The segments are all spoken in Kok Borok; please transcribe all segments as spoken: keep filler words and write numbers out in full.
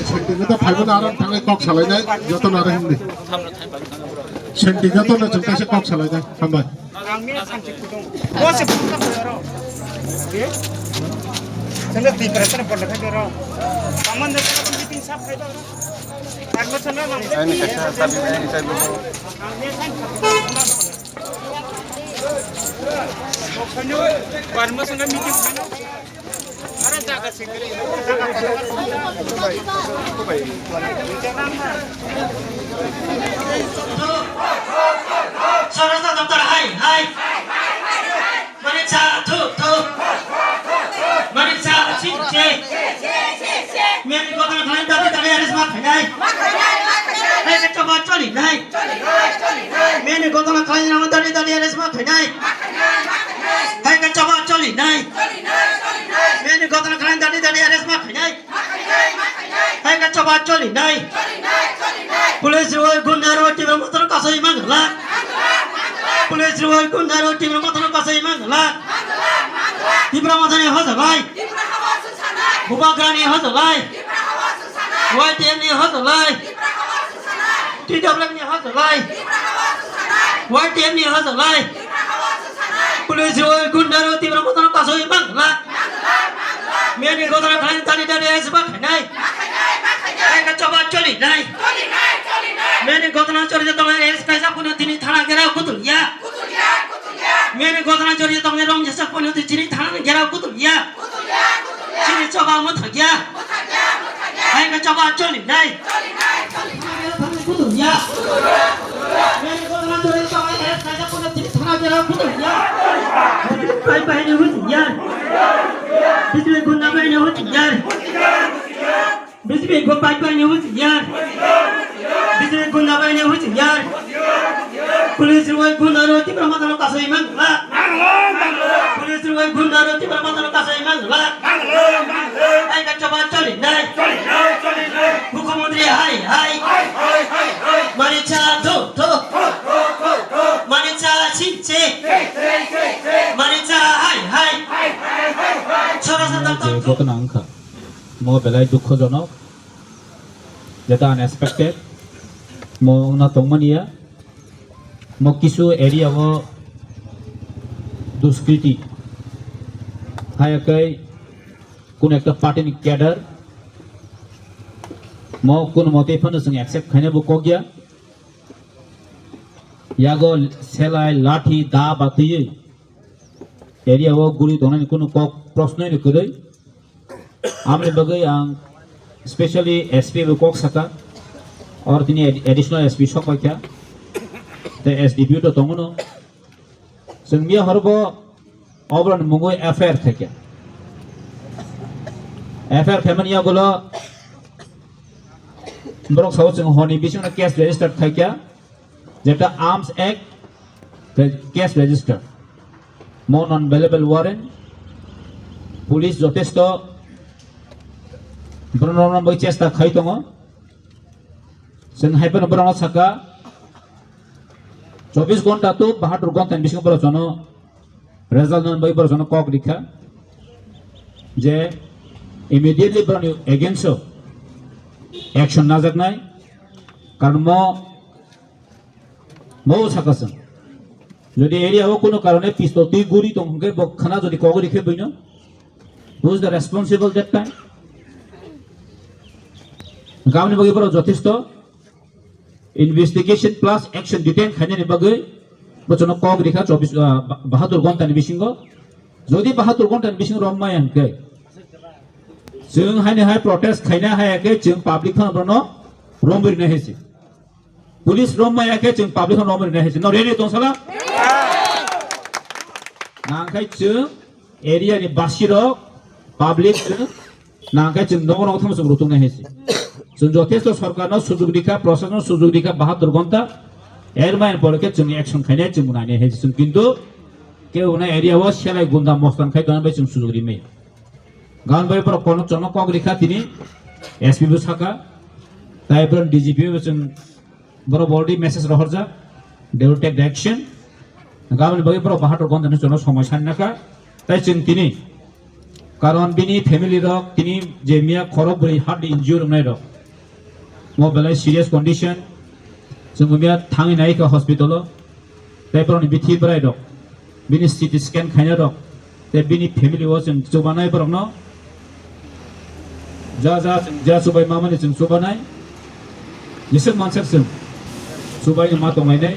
Senti joto phaibo na, aro thangwi kok salainai, joto na aro hindi. Senti joto na chwng kaisa kok salainai, hambai. Ang ni sanchi kudung. Bo se kudung ko ro. Sende di pressure pon de ro. Kaman de meeting sab khai do ro. Permission na mang. Ani kaisa sabi, ani sabi. Ang ni sanchi kudung. Swarajya Doptor hai hai. Maniksa thu thu. Maniksa chi chi. Meni gotana khalai dati dati aris ma khainai. Hai ka choba choli nai. Meni gotana khalai nama dati dati aris ma khainai. Hai ka choba choli nai. Meni gotana khalai dati dati aris ma khainai. Hai ka choba choli nai. Police roi gunda roi Tipra Motha no kasoi mang la. Police roi gunda roi Tipra Motha no kasoi mang la. Tipra Motha ni hojagai. Bubagra ni hojagai. Y T F ni hojagai. T W F ni hojagai. Y T F ni hojagai. Police roi gunda roi Tipra Motha no kasoi mang la. Meni gotana khalai dati dati aris ma khainai. Hai ka choba choli nai. Meni gotana choli tongnai aris kaisa phano tini thana gera kutul ya. Meni gotana choli tongnai rong jesa phano tini thana gera kutul ya. Chini choba mo thagya. Hai ka choba choli nai. Kutung ya. Meni gotana choli tongnai aris kaisa phano tini thana gera kutung ya. Bai bai ni hutung ya. Bismi gunda bai ni hutung ya. Bismi go bai bai ni hutung ya. Bismi gunda bai ni hutung ya. Police roi gunda roi Tipra Motha no kasoi mang la. Police roi gunda roi Tipra Motha no kasoi mang la. Hai ka choba choli nai. Mukhyamantri hai hai. Maniksa thu thu. Maniksa chi chi. Maniksa hai hai. Swarajya Doptor. Ghotona wngkha. Mo belai dukhojonok. Jeta unexpected. Mo wngna tongmani ya. Mo kisu area o duskriti. Hai kai kun ekta party ni cadre. Mo kun mote phano chwng accept khaina bo kok ya. Yago selai, lathi, da batwi area o guri tongnani kunu kok prosnoi ni kwrwi. Amni bagwi ang specially S P bo kok saka, or tini ad-, additional S P sok paikha, tei S D P O to tongo no. Chwng miya horo bo oboroni mungwi F I R khaikha. F I R khaimani yagulo borok sao chwng honi bisingno case registered khaikha, jeta Arms Act tei case registered. Mo non bailable warrant, police jotesto borokno romna bagwi chesta khai tongo. Chwng hai phano borokno saka, chobbish ghonta to bahatur ghonta ni bisingo borok jono result nani bagwi borok jono kok rikha je immediately borokni against o action najaknai, karon mo, mo saka chwng jodi area o kunu karone pistol twi guri tong hwnkhe bo khana jodi kok rikhe buino, who is the responsible that time? Gamni bagwi borok jothesto investigation plus action detail khainani bagwi bochano kok rikha chobbish, ah, ba-, bahatur ghonta ni bisingo. Jodi bahatur ghonta ni bisingo rom maya hwnkhe, chwng haini hai protest khaina hai khe chwng public phano bono rom rina hai se. Police rom maya khe chwng public phano rom rina hai se. No ready tong sala? Nangkhai chwng area ni basirok, public chwng nangkhe chwng nogo nogo thangma chwng rwtwknai hai se. Chwng jothesto sorkarno sujug rikha, prosasonno sujug rikha, bahatur ghonta Er main pore khe chwng action khainai, chwng nainai hai chwng kintu ke una area o selai gunda mostan khai tongna bai chwng sujuk rimai. Gan bai borok kono chwngno kok rikha tini S P bo saka, tai borok D G P bo chwng borok already message rohorjak, they will take the action. Gaboni bagwi borok bahator gondani chwngno somoi sanna kha, tai chwng tini karon bini family rok tini je miya khorok bwrwi heart injury wngnai rok, mo belai serious condition, chwng miya thangwi nai kha hospital o, tai borokni bithi bwrai rok, bini C T scan khaina rok, tei bini family o chwng chubanai borokno ja ja chwng ja chubai mamani chwng chubanai, jeswk mansak chwng chubai ma tonglainai,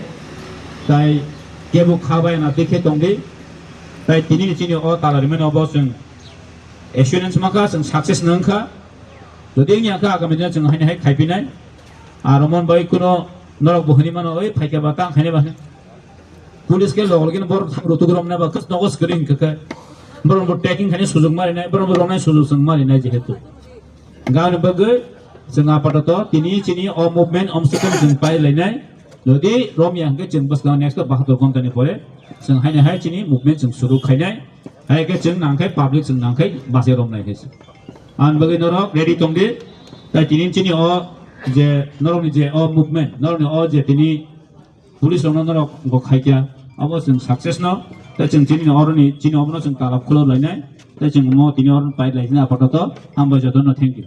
tai kebo kha bai na twi khe tongdi, tai tini chini o tala rimani obo chwng assurance ma kha, chwng success nang kha, jodi wngya kha agami dino chwng haini hai khaipinai, aro mon bai kuno norok bo hwnwi mano, oi phaikya ba tang khainai ba hwnwi. Police ke logol gini borok thang rutuk romna ba khas nogo screen kaka. Borok bo taking khani sujung mari nai, borok bo romnai sujung sung mari nai jehetu. Gani bagwi chwng apatoto tini chini o movement om second chwng pai lainai. Jodi romya hwnkhe chwng bwskang next bahator ghonta ni pore chwng haini hai chini movement chwng suru khainai. Hai khe chwng nangkhai public chwng nangkhai base romnai khe. Ang bagwi norok ready tongdi. Tai tini chini o je norokni je o movement, norokni o je tini police rokno norok go khaikya, abo chwng success no, tei chwng chini oroni chini obono chwng talab khulok lainai, tei chwng omo tini oro pai laisina apato to, hambai jotono, thank you.